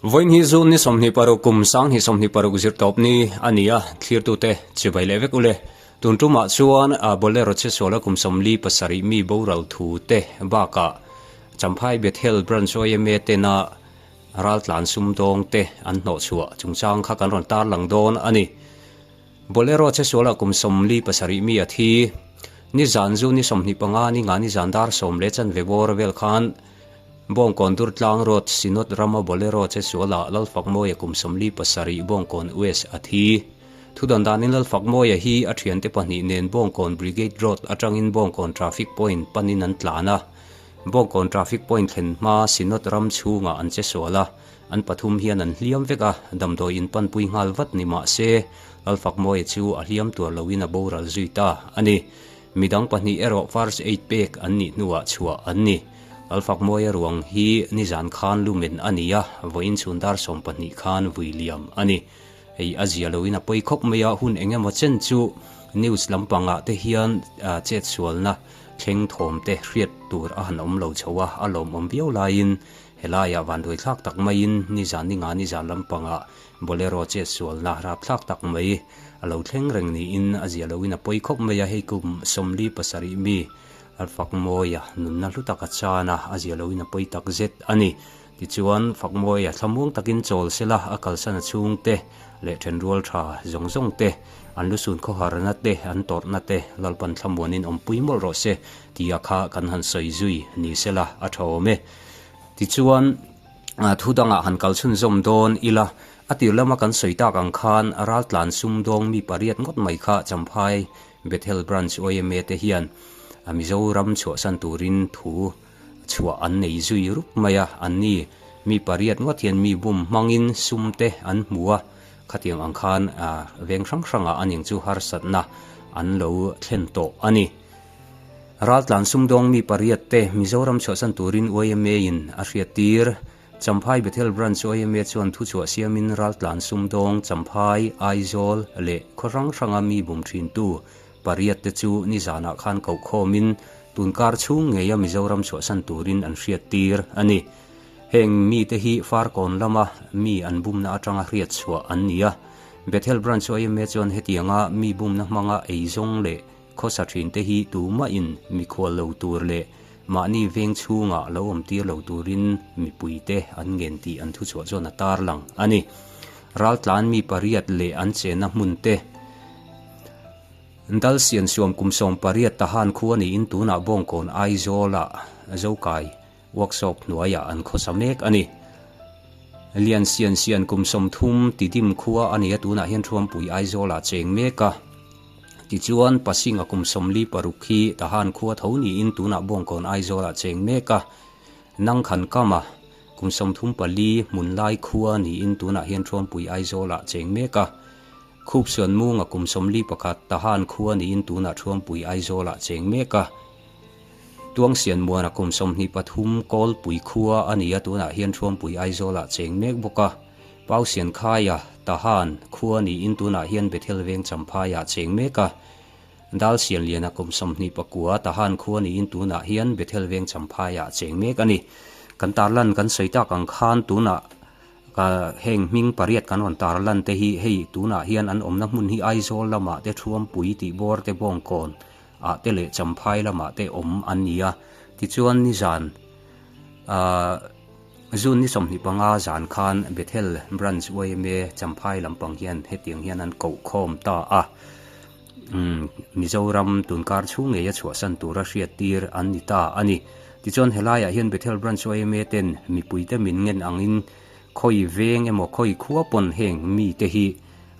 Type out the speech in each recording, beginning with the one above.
Vawiin hi June ni 26 kum 2026 zirtawp ni a ni a, thlirtute chibai leh vek ule. Tun tumah chuan Bolero chhesuala kum 47 mi boral thu te bakah Champhai Bethel Branch yma tena raltlan sumdawng te an hnawhchhuah chungchang kha kan rawn tarlang dawn a ni. Bolero chesuala kum 47 mi a thi. Nizan June ni 25 ni nga nizan dar sawm leh chanve bawr vel khan Bawngkawn Durtlang Road, Synod rama Bolero chesuala Lalfakmawia kum 47 Bawngkawn West a thi. Thudan danin Lalfakmawia hi a thiante pahnih nen Bawngkawn Brigade Road atangin Bawngkawn Traffic Point panin an tlan a. Bawngkawn Traffic Point thlen hma Synod ram chhungah an chesual a, an pathum hian an hliam vek a, damdawi in panpui nghal vat ni mah se Lalfakmawia chu a hliam tuar loin a boral zui ta a ni. Midang pahnih erawh First Aid pek an nih hnuah chhuah an ni. Lalfakmawia ruang hi nizan khan lumen a ni a, vawiin chhun dar 12 khan vui liam a ni. Hei a zia loin a pawi khawp mai a, hun eng emaw chen chu news lampangah te hian chetsualna thleng thawm te hriat tur a han awm lo chho a, a lawmawm viau laiin helaiah vanduai thlak tak maiin nizan ni nga nizan lampangah Bolero chetsualna rapthlak tak mai a lo thleng reng niin a zia loin a pawi khawp mai a, hei kum 47 mi Fakmawia nunna hlu tak a chan a, a zia loin a pawi tak zet a ni. Tichuan, Fakmawia thlamuang takin chawl sela a kalsan a chhungte leh thenrual tha zawng zawng te, an lusun khawharna te, an tawrhna te Lalpan thlamuanin awmpui mawlh rawh se tia kha kan han sawi zui ni sela a tha awm e. Tichuan, thu dangah han kal chhunzawm dawn ila, a tir lama kan sawi tak ang khan raltlan sumdawng mi pariat ngawt mai kha Champhai Bethel Branch yma te hian Mizoram chhuahsan turin thu chhuah an nei zui rup mai a, an ni mi pariat ngawt hian mi bum hmangin sum te an hmu a, khatiang ang khan veng hrang hrangah a ning chu harsatna an lo thlen tawh a ni. Raltlan sumdawng mi pariat te Mizoram chhuahsan turin yma in a hriattir. Champhai Bethel Branch yma chuan thuchhuah siamin raltlan sumdawng Champhai, Aizawl leh khaw hrang hranga mi bum thintu pariat te chu nizanah khan kohkhawmin tunkar chhung ngeia Mizoram chhuahsan turin an hriattir a ni. Heng mite hi Farkawn lama mi an bumna atanga hriatchhuah an ni a. Bethel Branch yma chuan hetianga mi bumna hmanga eizawng leh khawsa thinte hi tumahin mikhual lo tur leh Mahni veng chhungah lo awm tir lo turin mipuite an ngen tih an thuchhuah chuan a tarlang a ni. Raltlan mi pariat leh an chenna hmun te Dal Siansuam kum 18 Tahan khua niin tunah Bawngkawn Aizawlah Zokai workshop hnuaiah an khawsa mek a ni. Lian Sian Sian kum 30 Tidim khua a ni a tunah hian Thuampui Aizawlah cheng mek a. Tichuan, Pasinga kum 46 hi Tahan khua tho niin tunah Bawngkawn Aizawlah cheng mek a, Nangkhan Kama kum 34 Hmunlai khua niin tunah hian Thuampui Aizawlah cheng mek a, Khupsuanmunga kum 41 Tahan khua niin tunah Thuampui Aizawlah cheng mek a, Tuangsianmuana kum 23 Kawlpui khua a ni a tunah hian Thuampui Aizawlah cheng mek bawk a. Pausian Khaia, Tahan, khua niin tunah hian Bethel veng Champhaiah cheng mek a. Dal Sianliana kum 29 Tahan khua niin tunah hian Bethel veng Champhaiah cheng mek a ni. Kan tarlan kan sawi tak ang khan tunah ka heng hming pariat kan rawn tarlan te hi hei tunah hian an awmna hmun hi Aizawl lamah te Thuampui tih bawr te Bawngkawn ah te leh Champhai lamah te awm an ni a. Tichuan nizan ah. June ni 25 zan khan Bethel Branch yma Champhai lampang hian hetiang hian an koh khawm ta a. Mizoram tunkar chhung ngeia chhuahsan tura hriattir an ni ta a ni. Tichuan helaiah hian Bethel Branch yma ten mipuite min ngen angin khawi veng emaw khawi khua pawn heng mite hi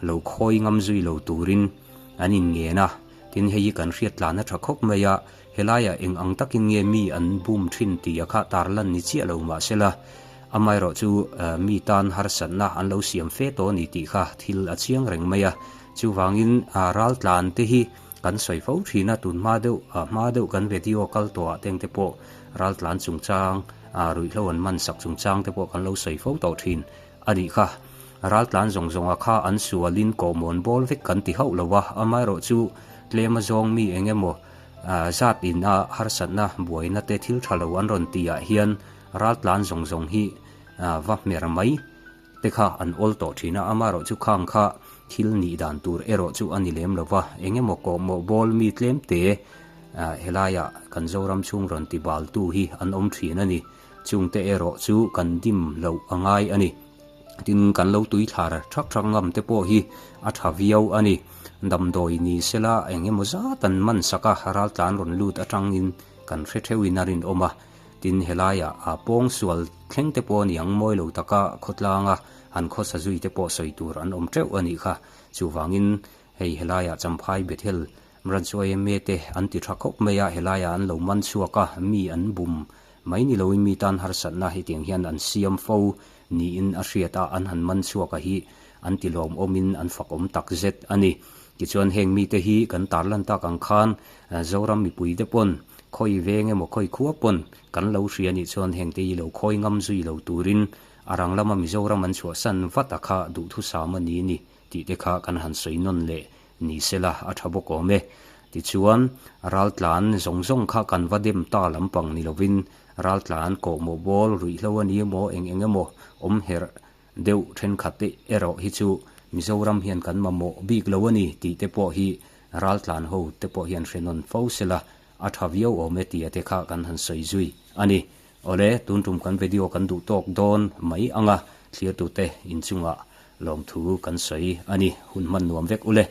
lo khawi ngam zui lo turin an inngen a. Tin hei hi kan hriat tlan a tha khawp mai a. Helaiah eng ang takin nge mi an bum thin tih a kha tarlan ni chiah lo mahsela, amaherawh chu mi tan harsatna an lo siam fe tawh a ni tih kha thil a chiang reng mai a. Chuvangin raltlan te hi kan sawi fo thin a, tun hma deuh hma deuh kan video kal tawhah teng te pawh raltlan chungchang ruihhlo an man sak chungchang te pawh kan lo sawi fo tawh thin a nih kha. Raltlan zawng zawnga kha an sualin kawhmawn bawl vek kan ti hauh lo a, amaherawh chu tlem azawng mi eng emaw Zat in a harsatna buaina te thil tha lo an rawn tih ah hian raltlan zawng zawng hi va hmer mai te kha an awl tawh thin a, amaherawh chu khang kha thil nih dan tur erawh chu a ni lem lo va, eng emaw kawhmawh bawl mi tlem te helaiah kan Zoram chhung rawn ti bal tu hi an awm thin a ni. Chungte erawh chu kan dim loh a ngai a ni. Tin, kan lo tui thlar thak thak ngam te pawh hi a tha viau a ni. Damdawi ni sela eng emaw zat an man sak a, raltlan rawn lut atangin kan hre theuhin a rinawm a. Tin, helaiah a pawng sual thleng te pawh a ni ang mawi lo taka khawtlanga han khawsa zui te pawh sawi tur an awm teuh a nih kha. Chuvangin, hei helaiah Champhai Bethel Branch yma te an ti tha khawp mai a, helaiah an lo man chhuak a, mi an bum mai ni loin mi tan harsatna hetiang hian an siam fo niin a hriat a, an han man chhuak a hi an ti lawmawmin an fakawm tak zet a ni. Tichuan heng mite hi kan tarlan tak ang khan Zoram mipui te pawn khawi veng emaw khawi khua pawn kan lo hria nih chuan hengte hi lo khawi ngam zui lo turin a rang lama Mizoram an chhuahsan vat a kha duhthusam a ni ni tih te kha kan han sawi nawn leh ni sela a tha bawk awm e. Tichuan, raltlan zawng zawng kha kan va dem ta lampang ni lovin raltlan kawhmawh bawl ruihhlo a ni emaw eng eng emaw awm herh deuh thenkhat te erawh hi chu Mizoram hian kan mamawh bik lo a ni tih te pawh hi raltlan ho te pawh hian hre nawn fo sela a tha viau awm e tia te kha kan han sawi zui a ni. Awle, tun tum kan video kan duh tawk dawn mai anga thlirtute inchungah lawmthu kan sawi a ni. Hun hman nuam vek ule.